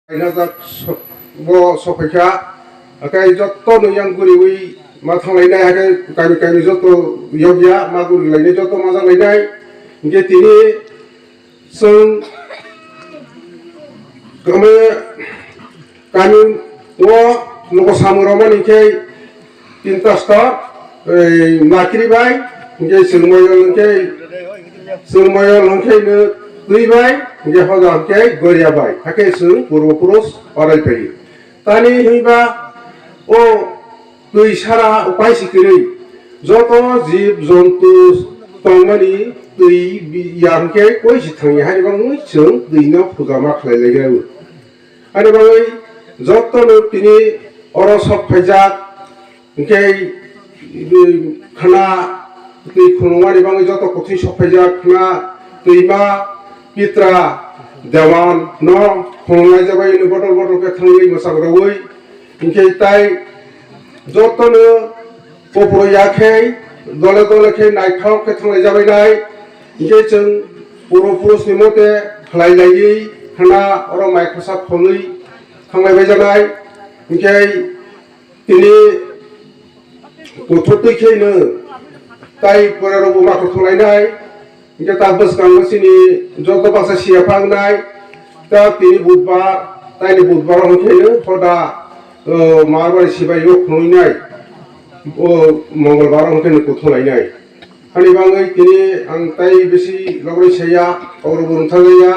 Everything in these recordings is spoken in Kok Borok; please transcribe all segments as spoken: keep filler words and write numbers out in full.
Kainajak so-, bo sophaikha, hakai jotto no yang guriwi ma thanglainai, hakai kami kami jotto yokya ma gurilainai, jotto ma janglainai. Hinkhe tini chwng kami, kami o nogo samung rwmani khe Tinta star, ei, Nakri bai, hinkhe Chwrwngmoyol hinkhe, Chwrwngmoyol hinkhe no Twi bai, hinkhe hoda hinkhe Goria bai, hakhe chwng purbo purush orai phaio. Tani hinba o twi sara upai si kwrwi, joto jib jontu tongmani twi bi-, ya hinkhe koi si thangya, hani bangwi chwng twi no puja ma khlai lai rw. Ani bagwi jotono tini oro sok phaijak, hinkhe, khna twi khulumani bagwi joto kwthwi sok phaijak, khna twima pitra dewan no khulumnai jabai, botol botol khe thangwi mwchang rwui, hinkhe tai jotono Kopro ya khe dole dole khe naithok khe thanglai jabainai. Hinkhe chwng puro purush ni mote khlai laiwi khna oro mai khosa khonwi thanglai bai janai. Hinkhe tini kuthuk twi khe no tai pore rok bo ma khe thanglainai. Hinkhe ta bwskango chini joto baksa siya phangnai, ta tini budbar, taini budbar o hinkhe no hoda, o, Marbari sibai o khunui nai, o, Mongolbar o hinkhe no kuthung lai nai. Hani bangwi tini ang tai bisi logri saya, oro bo rwngthang ya,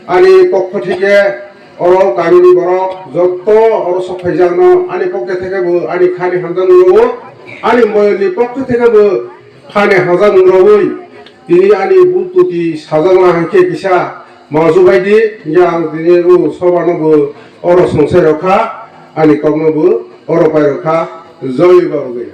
ani pokho thike oro kamini borok joto oro sok phaijak no, ani pokhe theke bo ani khani hamjak nungo, ani moyol ni pokho theke bo khani hamjak nungrogwi. Tini ani bul tuti sajakna hinkhe kisa mangsu bai di, hinkhe ang tini o soba no bo oro songchai rok kha, ani kok no bo oro pai rok kha, joi ba rogwi.